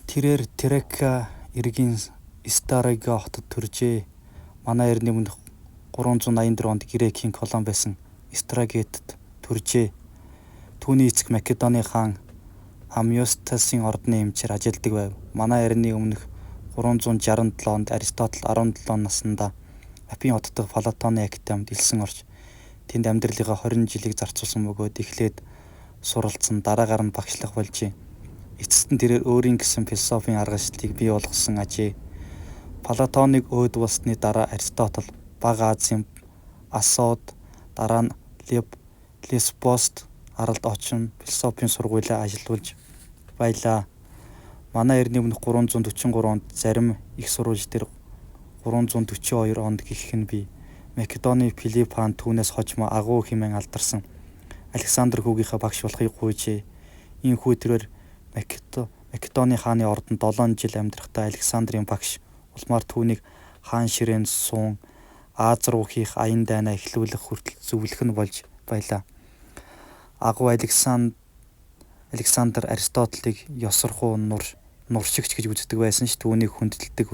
Тэрээр Тракия эргийн Старего хотод төржээ. Манай эртний өмнөх 384 онд Грекийн колони байсан Страгетад төржээ. Түүний эцэг Македоны хаан Амйостасын ордны эмчээр ажилладаг байв. Манай эртний өмнөх 367 онд Аристотель 17 наснда Афин хот дахь Платоны академид элсэн орж, тэнд амьдралынхаа 20 жилийг зарцуулсан бөгөөд эхлээд суралцсан, дараагаар нь багшлах болжээ. Эцэст нь тэрээр өөрийн гэсэн философийн аргачлалыг бий болгосон ажээ. Платоныг өөд болсны дараа Аристотель Бага Азийн Асод, дараа нь Лесбост аралд очин философийн сургуулиа ажилуулж байлаа. Манай эртний өмнөх 343 онд, зарим эх сурвалж дээр 342 онд гэх нь бий, Македоны Филипп хаан түүнээс хожмоо Агуу хэмээн алдарсан Александр хүүгийнхээ багш болохыг гуйжээ. Ийнхүү тэрээр Македоны хааны ордонд 7 жил амьдрахдаа Александрын багш, улмаар түүнийг хаан ширээнд суун Ази руу хийх аян дайнаа эхлүүлэх хүртэл зөвлөх нь болж байлаа. Агуу Александр Аристотелийг ёсорхуу нуршигч гэж үздэг байсан ч түүнийг хүндэлдэг,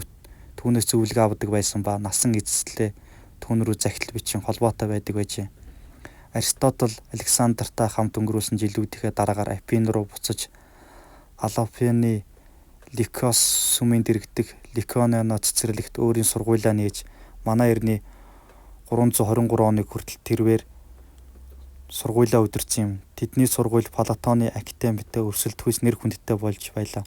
түүнээс зөвлөгөө авдаг байсан ба насан эцэслээ түүн рүү захидал бичин холбоотой байдаг байжээ. Аристотель Александртай хамт өнгөрүүлсэн жилүүдийнхээ дараагаар Афин руу буцаж Алопены Ликос сүмийн дэргэдэх Ликононо цэцэрлэгт өөрийн сургуулиа нээж, манай эртний 323 оныг хүртэл тэрвээр сургуулиа удирдсан юм. Тэдний сургууль Платоны академитэй өрсөлдөхүйц нэр хүндтэй болж байлаа.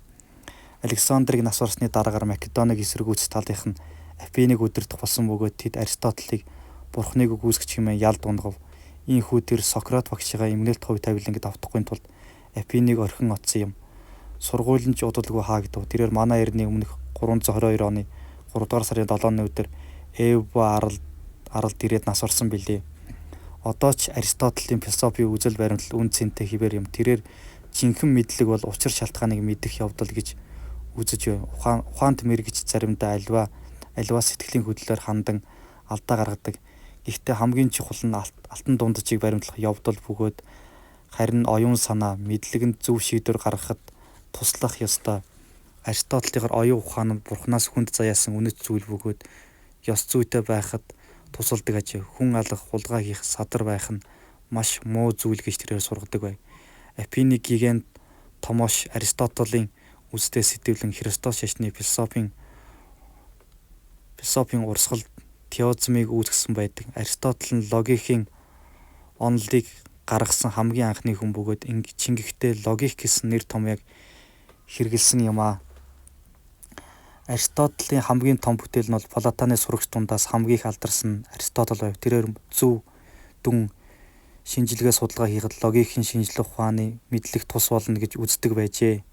Александрыг нас барсны дараагаар Македоныг эсэргүүцэх талынх нь Афиныг удирдах болсон бөгөөд тэд Аристотелийг бурхныг үгүйсгэгч хэмээн ялд унагав. Ийнхүү тэр Сократ багшийнхаа эмгэнэлт хувь тавиланг давтахгүй тулд Афиныг орхин оцсон юм. Сургууль нь ч удалгүй хаагдав. Тэрээр манай эртний өмнөх 322 оны 3 дугаар сарын 7-ны өдөр Эвба аралд ирээд нас барсан билээ. Одоо ч Аристотелийн философийн үзэл баримтлал үнэ цэнтэй хэвээр юм. Тэрээр жинхэнэ мэдлэг бол учир шалтгааныг мэдэх явдал гэж үзэж байв. Ухаант мэргэч заримдаа аливаа сэтгэлийн хөдлөлөөр хандан алдаа гаргадаг. Гэхдээ хамгийн чухал нь алтан дунджийг баримтлах явдал бөгөөд харин оюун санаа, мэдлэг нь зөв шийдвэр гаргахад туслах ёстой. Аристотелийнхоор оюун ухаан нь бурхнаас хүнд заяасан үнэт зүйл бөгөөд ёс зүйтэй байхад тусалдаг ажээ. Хүн алах, хулгай хийх, садар байх нь маш муу зүйл гэж тэрээр сургадаг байв. Афины гигант Томош Аристотелийн үзлээс сэтвэлэн Христос шашны философийн урсгал теозмыг үүсгэсэн байдаг. Аристотель нь логикийн онолыг гаргасан хамгийн анхны хүн бөгөөд Чингэхдээ логик гэсэн нэр томьёог хэрэглэсэн юм аа. Аристотелийн хамгийн том бүтээл нь бол Платоны сурагч дундаас хамгийн их алдарсан Аристотель байв. Тэрээр зөв дүн шинжилгээ судалгаа хийхэд логикийн шинжлэх ухааны мэдлэг тус болно гэж үздэг байжээ.